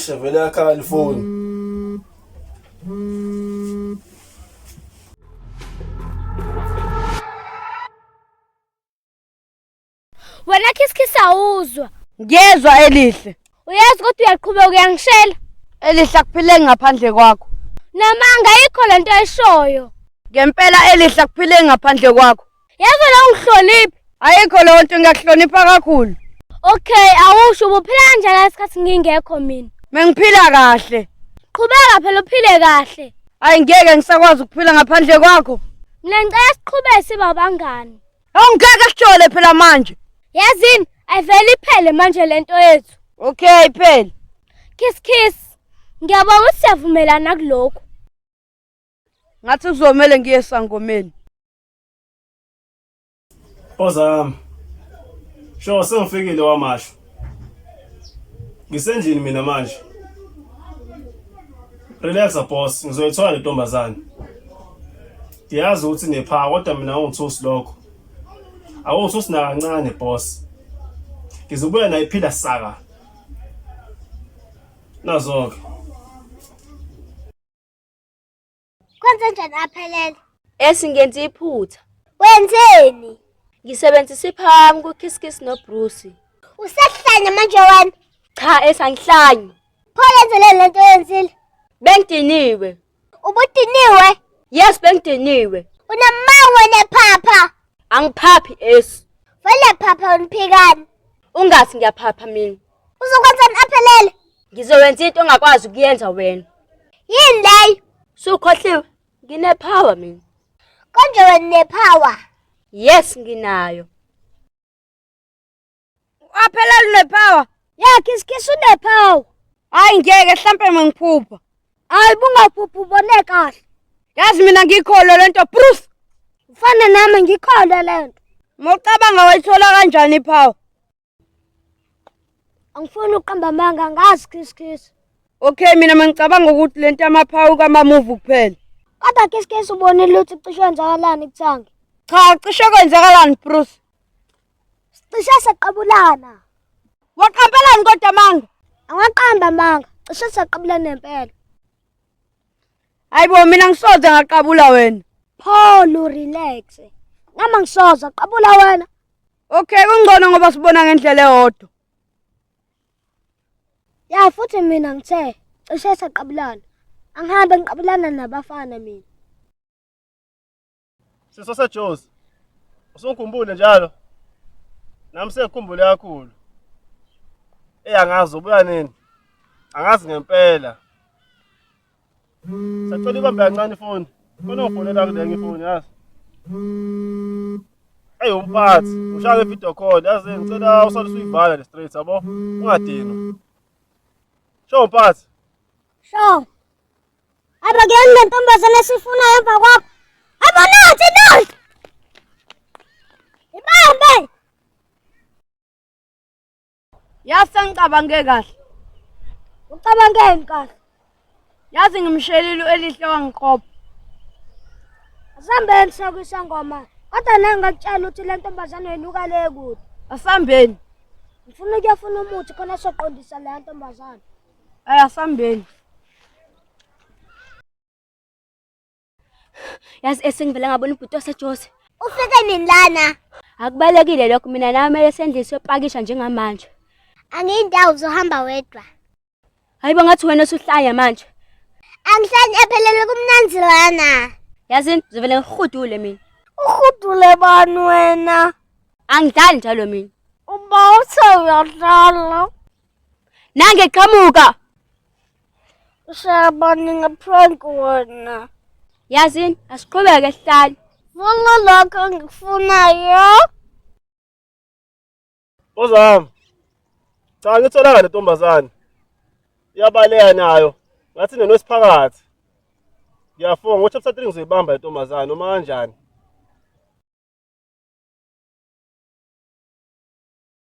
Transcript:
Eish vele yakhala ifoni. Wena khisikisi awuzwa. Ngiyezwa elihle. Uyazi kodwa uyaqhubeka uyangishela. Elihle akuphileki ngaphandle kwakho. Namanga ayikho lento eshoyo. Ngempela elihle akuphileki ngaphandle kwakho. Yazi la ungihloniphi. Ayikho leyo nto ngiyakuhlonipha kakhulu. Okay, awusho ubuphila kanjani isikhathi ngingekho mina? Mengiphila kahle. Qhubeka phela uphile kahle. Hayi ngeke ngisakwazi ukuphila ngaphandle kwakho. Mina ngicela siqhubeke sibe abangani. Awungeke sijole phela manje. Yazini, ayivele iphele manje lento yethu. Okay iphele. Kiss kiss. Ngiyabonga ukuthi siyavumelana kulokhu. Ngathi kuzomele ngiye esangomeni. Ozami. Sho sengifikile wamasho. Ngisendlini mina manje. Relax boss, ngizoyithola le ntombazane. Ngiyazi ukuthi nepha kodwa mina awungithusi lokho. Awungithusi nakancane boss. Ngizobuya nayo iphila saka. Nazo-ke. Kwenze njani aphelele? Esingenzi iphutha. Wenzeni? Ngisebenzisa iphawami kuKiss noBruce. Usehlanya manje wena. Cha esangihlanyi. Pho yenzeleni lento oyenzile? Bengidiniwe. Ubudiniwe? Yes bengidiniwe. Unamanga wena phapha. Angiphaphi esi. Vele phapha uniphikani. Ungathi ngiyaphapha mina. Uzokwenzani aphelele? Ngizowenza into ongakwazi ukuyenza wena. Yini leyo? Sukhohliwe. Ngine power mina. Konje wena une-power. Yes nginayo. Aphelele une-power. Ya kiss une-power. Hayi ngeke hlampe mengiphupha. Hayi bungaphuphi ubone kahle. Yazi mina ngikholwe lento Bruce. Ufana nami ngikholwe lento. Mawucabanga wayithola kanjani ipower? Angifuni ukuqamba amanga angazi kiss kiss. Okay mina mangicabanga ukuthi lento yamaphawu kamamuvi kuphela. Kodwa kiss kiss ubonile ukuthi cishe kwenzakalani kuthangi. Cha cishe kwenzakalani Bruce? Cishe saqabulana. Waqambelani kodwa manga? Angaqamba amanga. Cishe saqabulana nempela. Hayibo mina ngisoze ngaqabula wena. Paul relax. Nami ngisoze qabula wena. Okay kungcono ngoba sibona ngendlela eyodwa. Ya futhi mina ngithe cishe saqabulana. Angihambe ngiqabulana nabafana mina. Siso seJozi. Usungikhumbule njalo. Nami sengikhumbule kakhulu. Ey angazi ubuya nini. Angazi ngempela. Sacela ibambe kancane ifoni. Khona ngifonela kule enye ifoni yazi. Ey umphathi, ushaya nge-video call yazi ngicela usale usuyivala le straight yabo. Ungadinwa. Sho mphathi. Sho. Abakuyani le ntombazane esifunayo emva kwakho. Abonathi nathi. Ibambe. Yazi sengicabange kahle. Ucabangeni kahle? Yazi ngimshelile u-Elihle wangiqopha. Asambeni sokwisangoma. Kodwa nawe ngakutshela ukuthi le ntombazane yenuka le kude. Asambeni. Ngifuna ukuyofuna umuthi khona soqondisa le ntombazane. Ay asambeni. Yazi esengivele ngabona ubhuti waseJozi. Ufike nini lana? Akubalekile lokho mina nawe kumele sendlini siyopakisha njengamanje. Angiyindawo uzohamba wedwa. Hayibo ngathi wena usuhlanya manje. Angihlanyi ephelele kumnanzi lana. Yazini ngizovele ngihudule mina. Uhudule bani wena? Angidlali njalo mina. Uba uthe uyadlala. Nange qhamuka. Useyabani ngeprank wena. Yazini asiqhubeke sihlale. Funa lokho engikufunayo. Ozami. Cha ngitholanga le ntombazane. Iyabaleka nayo. Ngathi nenwesiphakathi. Ngiyafunga ngo chapter 3 ngizoyibamba le ntombazane noma kanjani.